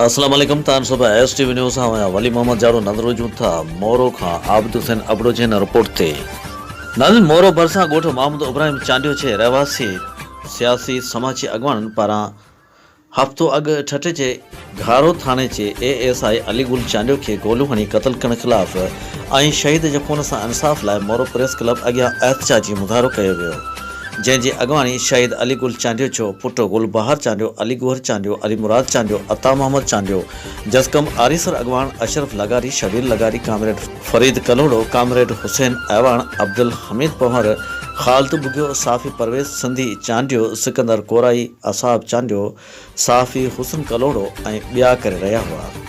السلام عليڪم تان صبح ايس ٽي وي نيوز سان آهيان ولي محمد جاڙو نظر وجهون ٿا مورو کان عابد حسين ابڙو جي هن رپورٽ تي. ناظرين مورو ڀرسان ڳوٺ محمد ابراهيم چانڊيو جي رهواسي سياسي سماجي اڳواڻن پاران هفتو اڳ ٺٽي جي گهارو ٿاڻي جي A S I Ali Gul Chandio کي گوليون هڻي قتل ڪرڻ خلاف ۽ شهيد جي خون سان انصاف لاء مورو پريس ڪلب اڳيان احتجاجي مظاهرو ڪيو ويو جنهن جي اڳواڻي شهيد علي گل چانڊيو جو پٽ گل بهار چانڊيو، علي گوهر چانڊيو، علي مراد چانڊيو، عطا محمد چانڊيو، جسقم آريسر اڳواڻ اشرف لغاري، شبير لغاري، ڪامريڊ فريد ڪلهوڙو، ڪامريڊ حسين اعواڻ، عبدالحميد پنهور، خالد ٻگهيو، صحافي پرويز سنڌي چانڊيو، سڪندر ڪورائي، اصحاب چانڊيو، صحافي حسن ڪلهوڙو ۽ ٻيا ڪري رهيا هئا.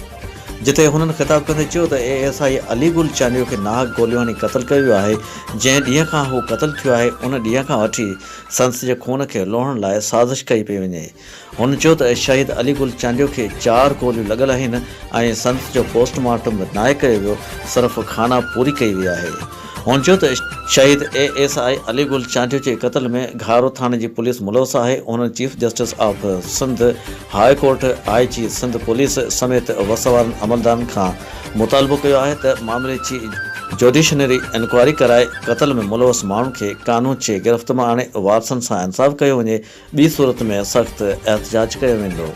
جتي هنن خطاب ڪندي چيو ته A S I Ali Gul Chandio کي ناحق گوليون هڻي قتل ڪيو ويو آهي، جنهن ڏينهن کان هو قتل ٿيو آهي ان ڏينهن کان وٺي سندس جي خون کي لوڙهڻ لاء سازش ڪئي پئي وڃي. هن چيو ته شهيد علي گل چانڊيو کي چار گوليون لڳل آهن ۽ سندس جو پوسٽ مارٽم به ناهي ڪيو ويو، صرف خانه پوري ڪئي وئي آهي. هن چيو ته شهيد A S I Ali Gul Chandio جي قتل ۾ گهارو ٿاڻي جي پوليس ملوث آهي، هنن chief justice of Sindh high court, I G Sindh police سميت وس وارن عملدارن کان مطالبو ڪيو آهي ته معاملي جي جوڊيشنري انڪوائري ڪرائي قتل ۾ ملوث ماڻهن کي قانون جي گرفت مان آڻي وارثن سان انصاف ڪيو وڃي، ٻي صورت ۾ سخت احتجاج ڪيو ويندو.